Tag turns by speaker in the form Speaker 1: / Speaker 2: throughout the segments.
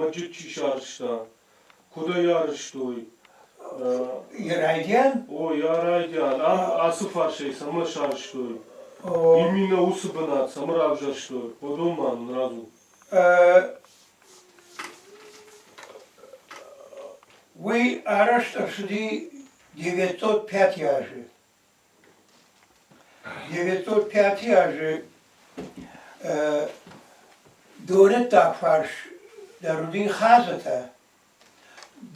Speaker 1: Мӕджыт чи сарӕзта? Куыд ӕй арӕзтой?
Speaker 2: Йӕ райдиан?
Speaker 1: О, йӕ райдиан. Ам ацы фарсӕй цӕмӕ сарӕзтой? Именно уыцы бынат цӕмӕ равзӕрстой? Уыдон ма нын радзур.
Speaker 2: Уый арӕзт ӕрцыди 905 азы. 905 азы донӕддаг фарс дӕр уыди хадзытӕ,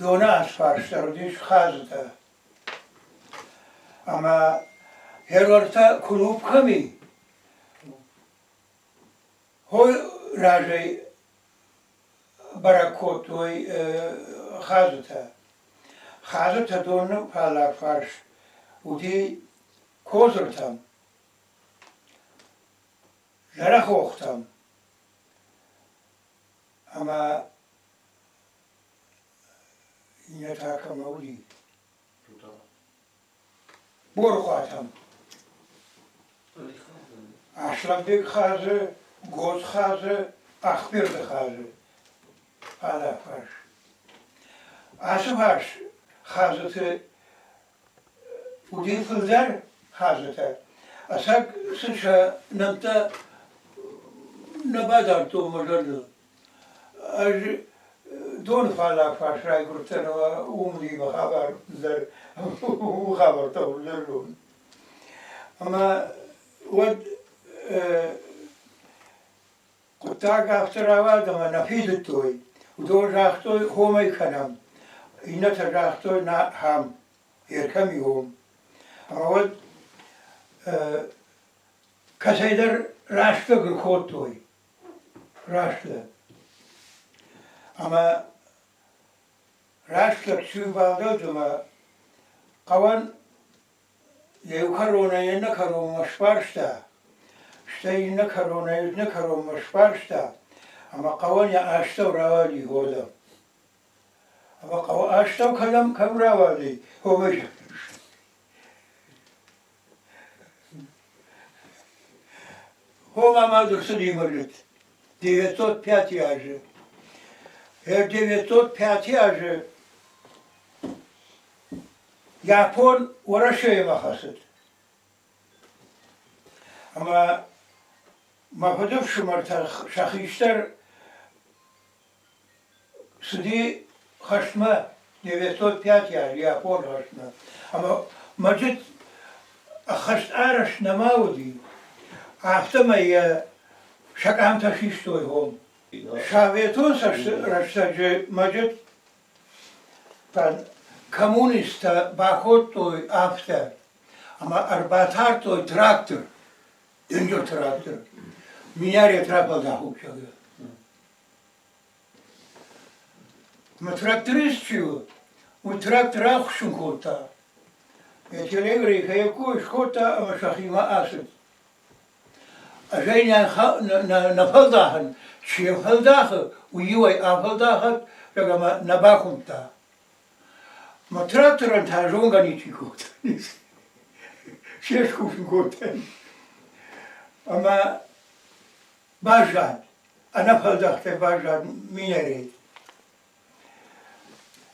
Speaker 2: доны асфарс дӕр уыдис хадзытӕ. Ӕмӕ херуӕртӕ клуб кӕм и, хой разӕй бӕрӕг кодтой хадзытӕ. Хадзытӕ доны фаллаг фарс уыди Козыртӕм, Зӕрӕхохтӕм ӕмӕ иннӕтӕ кӕмӕ уыди? Борыхъуатӕм. Аслӕнбег хъазы, Гоз хъазы, Ахберды хъазы. Алӕфарс. Ацы фарс хъазыты уыди фылдӕр хъазытӕ. Ӕцӕг сын сӕ нӕмттӕ нӕ бадардтон мӕ зӕрдыл. Ӕз доны фаллаг фарс райгуырдтӕн ӕмӕ уым уыди мӕ хабар дӕр, уым хабӕрттӕ хуыздӕр зонын. Ӕмӕ уӕд хъуыддаг афтӕ рауад, ӕмӕ нӕ фидыдтой. Уыдон загътой, хомӕй кӕнӕм. Иннӕтӕ загътой, нӕ, хам, ӕркӕм и хом. Ӕмӕ уӕд кӕцӕйдӕр рӕстӕг ӕркодтой. Раст дӕ. Ӕмӕ раст лӕг чи бавдӕлд ӕмӕ хъӕуӕн йӕ иу кӕронӕй иннӕ кӕронмӕ сбарста, стӕй иннӕ кӕронӕй иннӕ кӕронмӕ сбарста, ӕмӕ хъӕуӕн йӕ астӕу рауади гордӕм. Ӕмӕ хъӕуы астӕу кӕдӕм кӕм рауади, уымӕй Хо мад ӕрцыди мӕлӕт 905 азы. 905 азы Япон Уӕрӕсеимӕ хӕцыд. Ӕмӕ мӕ фыдыфсымӕртӕ сӕ хистӕр Цыди хӕстмӕ, 905 азы Япон хӕстмӕ. Ӕмӕ мӕджыт ӕххӕст арӕзт нӕма уыди, афтӕмӕй йӕ сӕ къамтӕ систой хом. Советон рӕстӕджы мӕджыт коммунисттӕ бакодтой афтӕ, ӕмӕ ӕрбатардтой трактор, дынджыр трактор, минарет рафӕлдахуг, зӕгъгӕ. Мӕ тракторист чи у, уый трактор ахуыссын кодта. Йӕ телегрейкӕ йӕ кой скодта ӕмӕ сӕхимӕ ацыд. Ӕз ӕй нӕ фӕлдахын, чи йӕ фӕлдахы, уый-иу ӕй афӕлдахӕд, зӕгъгӕ мӕ нӕ бакуымдта. Мӕ тракторӕн та зонгӕ ничи кодта. Се скусын кодта. Ӕмӕ баззад, ӕнӕфӕлдӕхтӕй баззад минерет.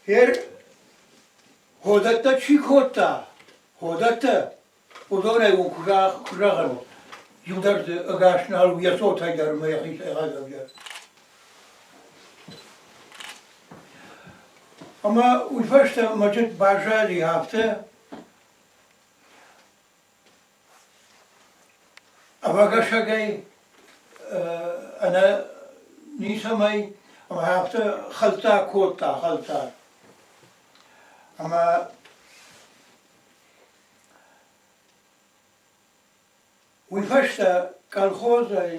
Speaker 2: Ер ходӕттӕ чи кодта, ходӕттӕ, уыдонӕй уын куы зӕгъын, иу дӕр дзы ӕгас нал у йӕ цотӕй дӕр ӕмӕ йӕхицӕй хӕдзар. Ӕмӕ уый фӕстӕ мӕджыт баззади афтӕ, Ӕвӕгӕсӕгӕй ӕнӕ ницӕмӕй ӕмӕ афтӕ хӕлттӕ кодта, хӕлттӕ. Ӕмӕ уый фӕстӕ колхозӕй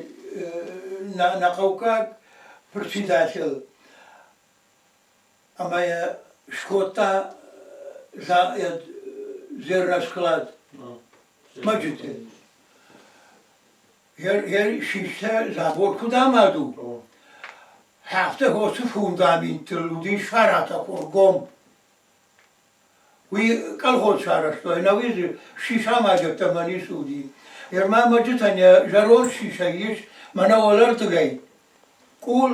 Speaker 2: нӕ хъӕуккаг председатель ӕмӕ йӕ скодта зерносклад мӕджыты. Йӕ систӕ забор куыд амад у, афтӕ хосы фундаментыл уыди саратӕ гом. Уый колхоз сарӕзтой, ӕнӕуи дзы сисамадӕттӕ мӕ ницы уыди. Ерма мӕджытӕн йӕ зӕронд сисӕй ис мӕнӕ уӕлӕрдыгӕй къул.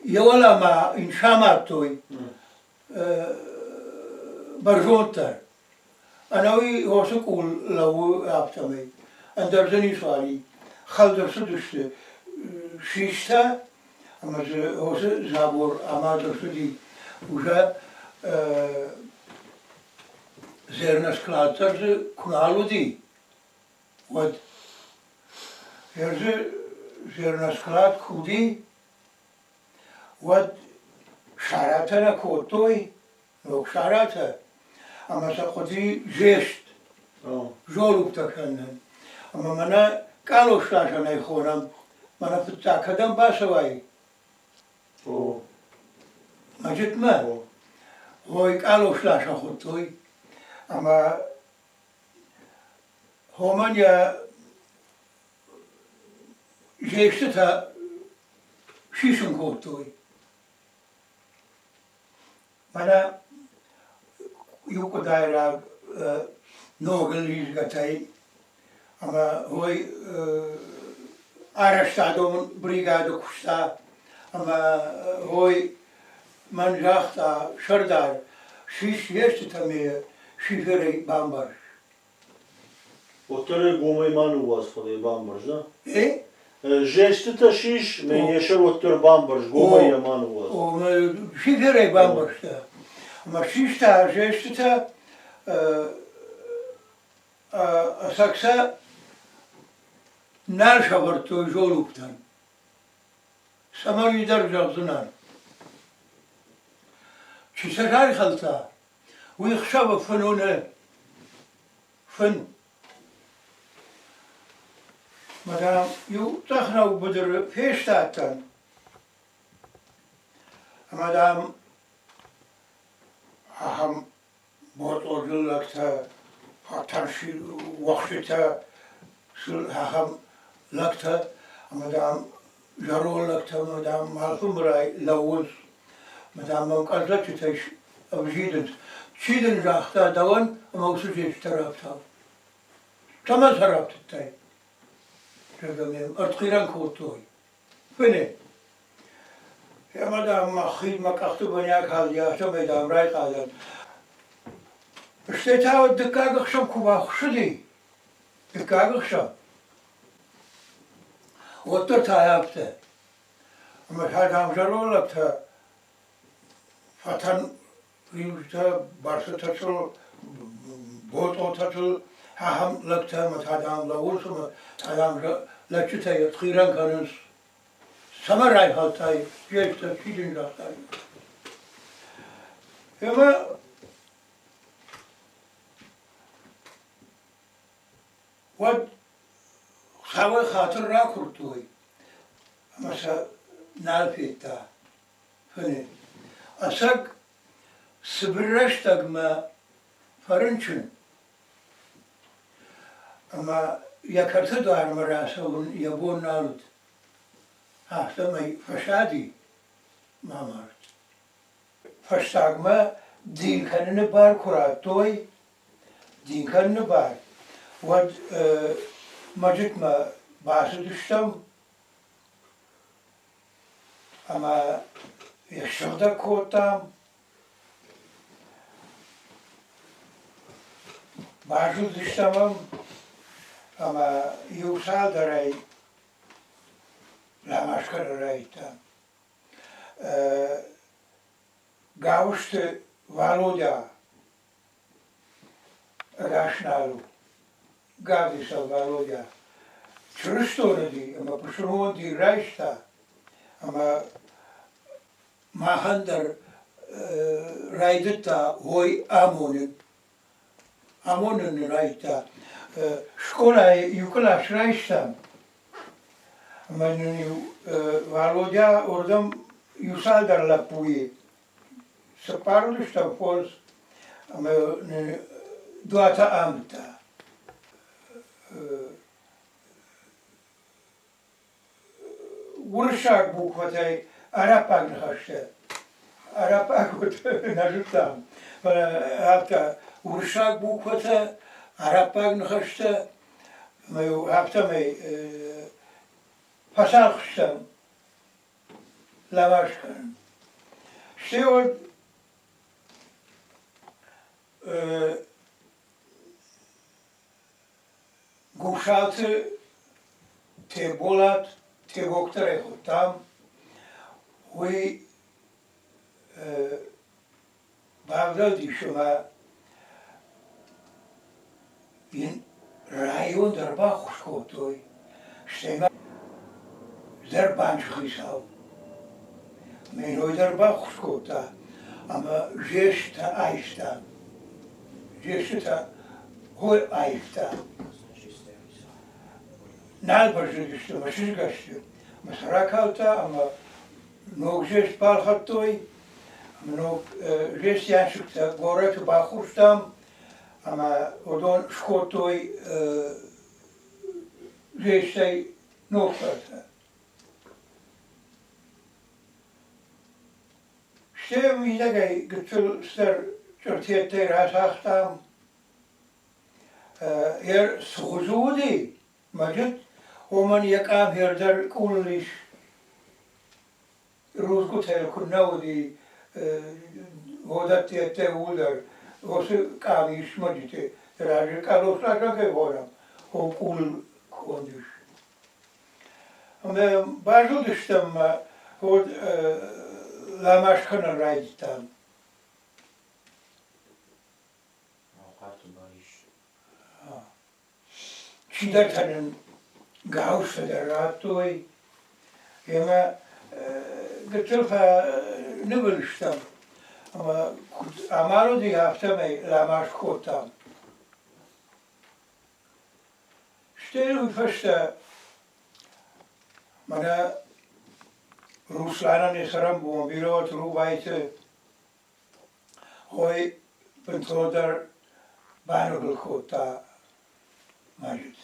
Speaker 2: Йӕ уӕлӕ ма йын самадтой бӕрзонддӕр. Ӕнӕуи хосы къул лӕууы афтӕмӕй. Ӕндӕр дзы ницуал и. Хӕлд ӕрцыдысты систӕ ӕмӕ дзы хосы забор амад ӕрцыди. Уже зерносклад дӕр дзы куы нал уыди, уӕд зерносклад куы уыди, уӕд саратӕ нӕ кодтой, ног саратӕ, ӕмӕ сӕ хъуыди зест, золугтӕ кӕнын. Ӕмӕ мӕнӕ къалосласӕнӕй хонӕм, мӕнӕ фыццаг кӕдӕм бацӕуай? Мӕджытмӕ. Ой, къалосласӕн хуыдтой. Ӕмӕ Хомӕн йӕ зестытӕ сисын кодтой. Мӕнӕ иу къуыдайраг ногыл лидзгӕтӕй ӕмӕ уый арӕзтадон бригады куыста ӕмӕ уый мӕн загъта сӕрдар, сис зестытӕ ме шиферӕй бамбӕрз.
Speaker 3: Уӕддӕр ӕй гомӕй ма ныууадз, фӕлӕ йӕ бамбӕрз, нӕ?
Speaker 2: Э?
Speaker 3: Жестытӕ сис, мӕ йӕ сӕр уӕддӕр бамбӕрз, гомӕй йӕ ма ныууадз.
Speaker 2: Шиферӕй бамбӕрзта. Ӕмӕ систа жестытӕ, ӕцӕг сӕ нал сӕвӕрдтой жолуктӕн. Цӕмӕн уый дӕр зӕгъдзынӕн. Чи сӕ райхӕлдта, уый хсӕвы фын уыны. Фын. Мадам, иу цъӕхнӕу быдыры фестадтӕн. Ӕмӕ, дам, ахӕм ботъоджын лӕгтӕ, уӕхсчытӕ, ахӕм лӕгтӕ, ӕмӕ, дам, зӕронд лӕгтӕ ӕмӕ, дам, алфамбылай лӕууынц. Ӕмӕ, дам, мӕм къӕдзӕджытӕ ӕвзидынц. Чи дын загъта дӕуӕн, ӕмӕ уыцы зестӕ рафтау? Цӕмӕн сӕ рафтыдтай? Зӕгъгӕ, мӕм ӕртхъирӕн кодтой. Фыны. Ӕмӕ, дам, мӕ хид мӕ къӕхты бын акалди, афтӕмӕй, дам, райхъал дӕн. Стӕй та уӕд дыккаг ӕхсӕв куы бахуыссыди, дыккаг ӕхсӕв, уӕддӕр та афтӕ. Ӕмӕ та, дам, зӕронд лӕгтӕ фӕтӕн риутӕ, бӕрцытӕ сыл, ботъотӕ сыл, ахӕм лӕгтӕ ӕмӕ та, дам, лӕууынц ӕмӕ та, дам, лӕджджытӕ ӕртхъирӕн кӕнынц. Цӕмӕ райхӕлдтай, зӕйттӕ, чи дын загътай? Ӕмӕ уӕд Хуыцауӕй хатыр ракуырдтой ӕмӕ сӕ нал федта фыны. Ӕцӕг цыбыр рӕстӕгмӕ фӕрынчын ӕмӕ йӕ кӕрты дуармӕ рацӕуын йӕ бон нал уыд, афтӕмӕй фӕсади мӕ амард. Фӕстагмӕ дин кӕныны бар куы радтой, дин кӕныны бар, уӕд мӕджытмӕ бацыдыстӕм ӕмӕ йӕ ссыгъдӕг кодтам. Базылдыстӕм ӕм ӕмӕ иу цалдӕрӕй ламаз кӕнын райдыдтам. Гауызты Валодя ӕгас нал у. Гаврисов Валодя чырыстон уыди ӕмӕ пысылмон дин райста ӕмӕ махӕн дӕр райдыдта уой амонын. Амонын нын райдыдта. Скъолайы иу кълас райстам ӕмӕ нын-иу Валодя уырдӕм иу цалдӕр лӕппуйы цыппар уыдыстӕм фондз ӕмӕ нын дуатӕ амыдта. Уырыссаг буквӕтӕй араббаг ныхӕстӕ. Араббаг уыд, нӕ зыдтам, фӕлӕ афтӕ уырыссаг буквӕтӕ, араббаг ныхӕстӕ, ӕмӕ-иу афтӕмӕй фӕцалх стӕм. ламаз кӕнын. Стӕй уӕд Гусалты Теболат Тебокты хуыдтам, уый бавдӕлдис ӕмӕ йын район дӕр баххуыс кодтой, стӕй ма дӕр банчы хицау Мӕной дӕр баххуыс кодта ӕмӕ зестӕ айста. Зестытӕ хой аивта. Нал бӕззыдысты мӕ сызгӕсты. Мӕ сӕ ракалдта ӕмӕ ног зест балхӕдтой. Ӕмӕ ног зестянщиктӕ горӕты баххуырстам ӕмӕ уыдон скодтой зестӕй ног сӕртӕ. Стӕй мидӕгӕй гыццыл стыр чъыртеттӕй рацагътам. Йӕ цы хуызы уыди мӕзджыт, уымӕн йӕ къам дӕр къулыл ис. Рудзгуытӕ куыннӕ уыди, уыдӕттӕ ууыл дӕр уыцы къам ис мӕзджыты разы. Къалосласӕн кӕй хонӕм, уым къулыл конд ис. Ӕмӕ базылдыстӕм ӕмӕ уӕд ламаз кӕнын райдыдтам. Чидӕртӕ нын гауызтӕ дӕр радтой, ӕмӕ гыццыл фӕнывыл стӕм. Ӕмӕ куыд амал уыди, афтӕмӕй ламаз кодтам. Стӕй уый фӕстӕ мӕнӕ Русланӕн йӕ цӕрӕнбон бирӕ Рубайты хой бынтондӕр банывыл кодта мӕзджыт.